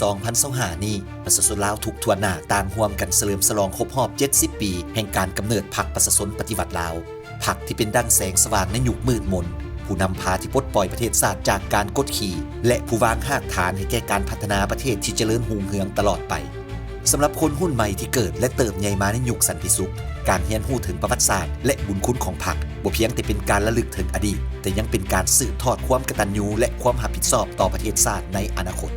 ສອງພັນຊາວຫ້ານີ້, ປະຊາຊົນລາວທຸກທົ່ວໜ້າຕ່າງຮ່ວມກັນສະເຫຼີມສະຫຼອງຄົບຮອບເຈັດສິບປີແຫ່ງການກຳເນີດພັກປະຊາຊົນປະຕິວັດລາວ, ພັກທີ່ເປັນດັ່ງແສງສະຫວ່າງໃນຍຸກມືດມົນ, ຜູ້ນຳພາທີ່ປົດປ່ອຍປະເທດຊາດຈາກການກົດຂີ່ ແລະ ຜູ້ວາງຮາກຖານໃຫ້ແກ່ການພັດທະນາປະເທດທີ່ຈະເລີນຮຸ່ງເຮືອງຕະຫຼອດໄປ. ສຳລັບຄົນຮຸ່ນໃໝ່ທີ່ເກີດ ແລະ ເຕີບໃຫຍ່ມາໃນຍຸກສັນຕິສຸກ, ການຮຽນຮູ້ເຖິງປະຫວັດສາດ ແລະ ບຸນຄຸນຂອງພັກ ບໍ່ພຽງແຕ່ເປັນການລະລຶກເຖິງອະດີດ, ແຕ່ຍັງເປັນການສືບທອດຄວາມກະຕັນຍູ ແລະ ຄວາມຮັບຜິດຊອບຕໍ່ປະເທດຊາດໃນອະນາຄົດ.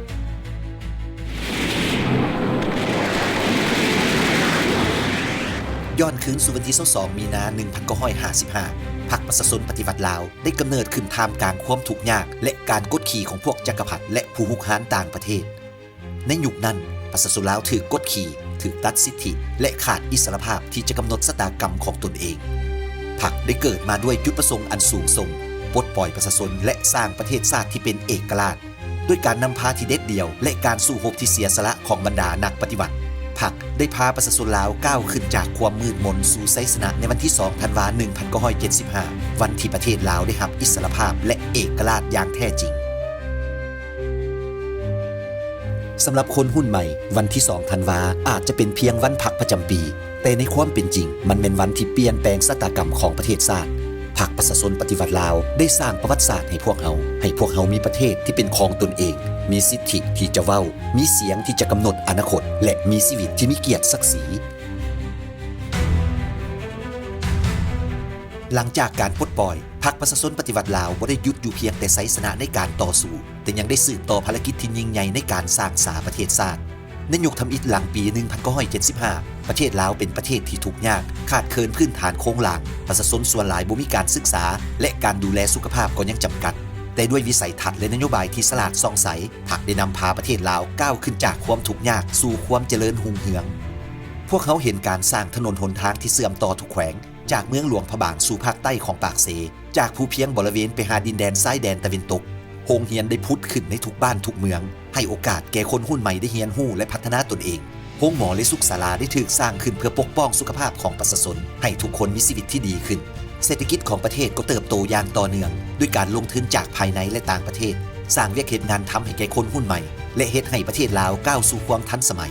ຍ້ອນຄືນສູ່ວັນທີຊາວສອງ ມີນາ ໜຶ່ງພັນເກົ້າຮ້ອຍຫ້າສິບຫ້າ, ພັກປະຊາຊົນປະຕິວັດລາວ ໄດ້ກຳເນີດຂຶ້ນທ່າມກາງຄວາມທຸກຍາກ ແລະ ການກົດຂີ່ຂອງພວກຈັກກະພັດ ແລະ ຜູ້ຮຸກຮານຕ່າງປະເທດ. ໃນຍຸກນັ້ນ, ປະຊາຊົນລາວຖືກກົດຂີ່, ຖືກຕັດສິດທິ ແລະ ຂາດອິດສະຫຼະພາບທີ່ຈະກຳນົດຊະຕາກຳຂອງຕົນເອງ. ພັກໄດ້ເກີດມາດ້ວຍຈຸດປະສົງອັນສູງສົ່ງ, ປົດປ່ອຍປະຊາຊົນ ແລະ ສ້າງປະເທດຊາດທີ່ເປັນເອກະລາດ. ດ້ວຍການນຳພາທີ່ເດັດດ່ຽວ ແລະ ການສູ້ຮົບທີ່ເສຍສະຫຼະຂອງບັນດານັກປະຕິວັດ, ພັກໄດ້ພາປະຊາຊົນລາວກ້າວຂຶ້ນຈາກຄວາມມືດມົນສູ່ໄຊຊະນະໃນວັນທີສອງ ທັນວາ ໜຶ່ງພັນເກົ້າຮ້ອຍເຈັດສິບຫ້າ, ວັນທີ່ປະເທດລາວໄດ້ຮັບອິດສະຫຼະພາບ ແລະ ເອກະລາດຢ່າງແທ້ຈິງ. ສຳລັບຄົນຮຸ່ນໃໝ່, ວັນທີສອງ ທັນວາ ອາດຈະເປັນພຽງວັນພັກປະຈຳປີ, ແຕ່ໃນຄວາມເປັນຈິງ, ມັນແມ່ນວັນທີ່ປ່ຽນແປງຊະຕາກຳຂອງປະເທດຊາດ. ພັກປະຊາຊົນປະຕິວັດລາວໄດ້ສ້າງປະຫວັດສາດໃຫ້ພວກເຮົາ, ໃຫ້ພວກເຮົາມີປະເທດທີ່ເປັນຂອງຕົນເອງ, ມີສິດທິທີ່ຈະເວົ້າ, ມີສຽງທີ່ຈະກຳນົດອະນາຄົດ ແລະ ມີຊີວິດທີ່ມີກຽດສັກສີ. ຫຼັງຈາກການປົດປ່ອຍ, ພັກປະຊາຊົນປະຕິວັດລາວບໍ່ໄດ້ຢຸດຢູ່ພຽງແຕ່ໄຊຊະນະໃນການຕໍ່ສູ້, ແຕ່ຍັງໄດ້ສືບຕໍ່ພາລະກິດທີ່ຍິ່ງໃຫຍ່ໃນການສ້າງສາປະເທດຊາດ. ໃນຍຸກທຳອິດຫຼັງປີ ໜຶ່ງພັນເກົ້າຮ້ອຍເຈັດສິບຫ້າ, ປະເທດລາວເປັນປະເທດທີ່ທຸກຍາກ, ຂາດເຂີນພື້ນຖານໂຄງລ່າງ, ປະຊາຊົນສ່ວນຫຼາຍບໍ່ມີການສຶກສາ ແລະ ການດູແລສຸຂະພາບກໍຍັງຈຳກັດ. ແຕ່ດ້ວຍວິໄສທັດ ແລະ ນະໂຍບາຍທີ່ສະຫຼາດສ່ອງໃສ, ພັກໄດ້ນຳພາປະເທດລາວກ້າວຂຶ້ນຈາກຄວາມທຸກຍາກສູ່ຄວາມຈະເລີນຮຸ່ງເຮືອງ. ພວກເຮົາເຫັນການສ້າງຖະໜົນຫົນທາງທີ່ເຊື່ອມຕໍ່ທຸກແຂວງ, ຈາກເມືອງຫຼວງພະບາງສູ່ພາກໃຕ້ຂອງປາກເຊ, ຈາກພູພຽງບໍລະເວນໄປຫາດິນແດນຊາຍແດນຕາເວັນຕົກ. ໂຮງຮຽນໄດ້ຜຸດຂຶ້ນໃນທຸກບ້ານທຸກເມືອງ, ໃຫ້ໂອກາດແກ່ຄົນຮຸ່ນໃໝ່ໄດ້ຮຽນຮູ້ ແລະ ພັດທະນາຕົນເອງ. ໂຮງໝໍ ແລະ ສຸກສາລາໄດ້ຖືກສ້າງຂຶ້ນເພື່ອປົກປ້ອງສຸຂະພາບຂອງປະຊາຊົນ, ໃຫ້ທຸກຄົນມີຊີວິດທີ່ດີຂຶ້ນ. ເສດຖະກິດຂອງປະເທດກໍເຕີບໂຕຢ່າງຕໍ່ເນື່ອງ, ດ້ວຍການລົງທຶນຈາກພາຍໃນ ແລະ ຕ່າງປະເທດ, ສ້າງວຽກເຮັດງານທຳໃຫ້ແກ່ຄົນຮຸ່ນໃໝ່ ແລະ ເຮັດໃຫ້ປະເທດລາວກ້າວສູ່ຄວາມທັນສະໄໝ.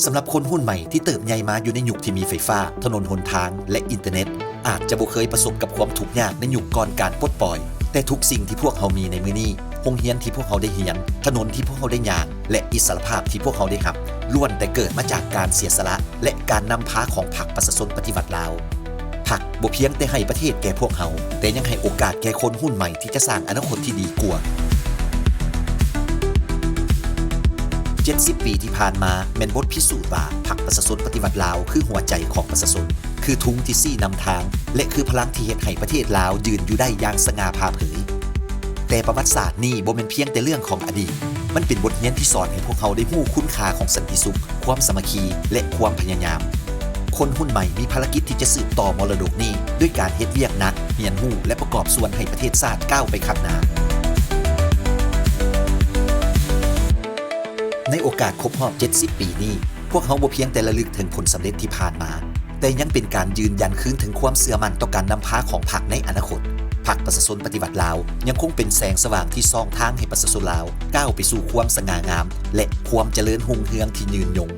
ສຳລັບຄົນຮຸ່ນໃໝ່ທີ່ເຕີບໃຫຍ່ມາຢູ່ໃນຍຸກທີ່ມີໄຟຟ້າ, ຖະໜົນຫົນທາງ ແລະ ອິນເຕີເນັດ, ອາດຈະບໍ່ເຄີຍປະສົບກັບຄວາມທຸກຍາກໃນຍຸກກ່ອນການປົດປ່ອຍ, ແຕ່ທຸກສິ່ງທີ່ພວກເຮົາມີໃນມື້ນີ້, ໂຮງຮຽນທີ່ພວກເຮົາໄດ້ຮຽນ, ຖະໜົນທີ່ພວກເຮົາໄດ້ຍ່າງ ແລະ ອິດສະຫຼະພາບທີ່ພວກເຮົາໄດ້ຮັບ, ລ້ວນແຕ່ເກີດມາຈາກການເສຍສະຫຼະ ແລະ ການນຳພາຂອງພັກປະຊາຊົນປະຕິວັດລາວ. ພັກບໍ່ພຽງແຕ່ໃຫ້ປະເທດແກ່ພວກເຮົາ, ແຕ່ຍັງໃຫ້ໂອກາດແກ່ຄົນຮຸ່ນໃໝ່ທີ່ຈະສ້າງອະນາຄົດທີ່ດີກວ່າ. ເຈັດສິບປີທີ່ຜ່ານມາແມ່ນບົດພິສູດວ່າ ພັກປະຊາຊົນປະຕິວັດລາວຄືຫົວໃຈຂອງປະຊາຊົນ, ຄືທຸງທີ່ຊີ້ນຳທາງ ແລະ ຄືພະລັງທີ່ເຮັດໃຫ້ປະເທດລາວຢືນຢູ່ໄດ້ຢ່າງສະຫງ່າຜ່າເຜີຍ. ແຕ່ປະຫວັດສາດນີ້ບໍ່ແມ່ນພຽງແຕ່ເລື່ອງຂອງອະດີດ, ມັນເປັນບົດຮຽນທີ່ສອນໃຫ້ພວກເຮົາໄດ້ຮູ້ຄຸນຄ່າຂອງສັນຕິສຸກ, ຄວາມສາມັກຄີ ແລະ ຄວາມພະຍາຍາມ. ຄົນຮຸ່ນໃໝ່ມີພາລະກິດທີ່ຈະສືບຕໍ່ມໍລະດົກນີ້ດ້ວຍການເຮັດວຽກໜັກ, ຮຽນຮູ້ ແລະ ປະກອບສ່ວນໃຫ້ປະເທດຊາດກ້າວໄປຂ້າງໜ້າ. ໃນໂອກາດຄົບຮອບເຈັດສິບປີນີ້, ພວກເຮົາບໍ່ພຽງແຕ່ລະລຶກເຖິງຜົນສຳເລັດທີ່ຜ່ານມາ, ແຕ່ຍັງເປັນການຢືນຢັນຄືນເຖິງຄວາມເຊື່ອໝັ້ນຕໍ່ການນຳພາຂອງພັກໃນອະນາຄົດ. ພັກປະຊາຊົນປະຕິວັດລາວ ຍັງຄົງເປັນແສງສະຫວ່າງທີ່ສ່ອງທາງໃຫ້ປະຊາຊົນລາວກ້າວໄປສູ່ຄວາມສະຫງ່າງາມ ແລະ ຄວາມຈະເລີນຮຸ່ງເຮືອງທີ່ຍືນຍົງ.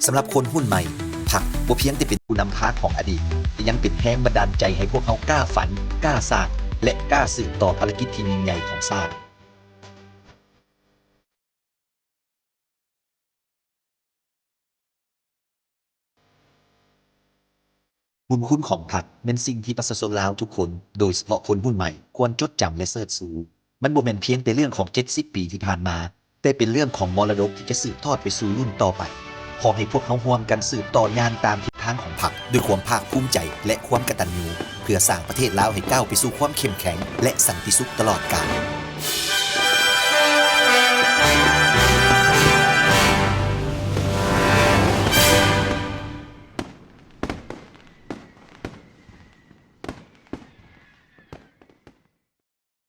ສຳລັບຄົນຮຸ່ນໃໝ່, ພັກບໍ່ພຽງແຕ່ເປັນຜູ້ນຳທາງຂອງອະດີດ, ແຕ່ຍັງເປັນແຮງບັນດານໃຈໃຫ້ພວກເຮົາກ້າຝັນ, ກ້າສ້າງ ແລະ ກ້າສືບຕໍ່ພາລະກິດທີ່ຍິ່ງໃຫຍ່ຂອງຊາດ. ບຸນຄຸນຂອງພັກແມ່ນສິ່ງທີ່ປະຊາຊົນລາວທຸກຄົນ, ໂດຍສະເພາະຄົນຮຸ່ນໃໝ່, ຄວນຈົດຈຳ ແລະ ເຊີດຊູ. ມັນບໍ່ແມ່ນພຽງແຕ່ເລື່ອງຂອງເຈັດສິບປີທີ່ຜ່ານມາ, ແຕ່ເປັນເລື່ອງຂອງມໍລະດົກທີ່ຈະສືບທອດໄປສູ່ລຸ້ນຕໍ່ໄປ. ຂໍໃຫ້ພວກເຮົາຮ່ວມກັນສືບຕໍ່ຍ່າງຕາມທິດທາງຂອງພັກ ດ້ວຍຄວາມພາກພູມໃຈ ແລະ ຄວາມກະຕັນຍູ, ເພື່ອສ້າງປະເທດລາວໃຫ້ກ້າວໄປສູ່ຄວາມເຂັ້ມແຂງ ແລະ ສັນຕິສຸກຕະຫຼອດການ.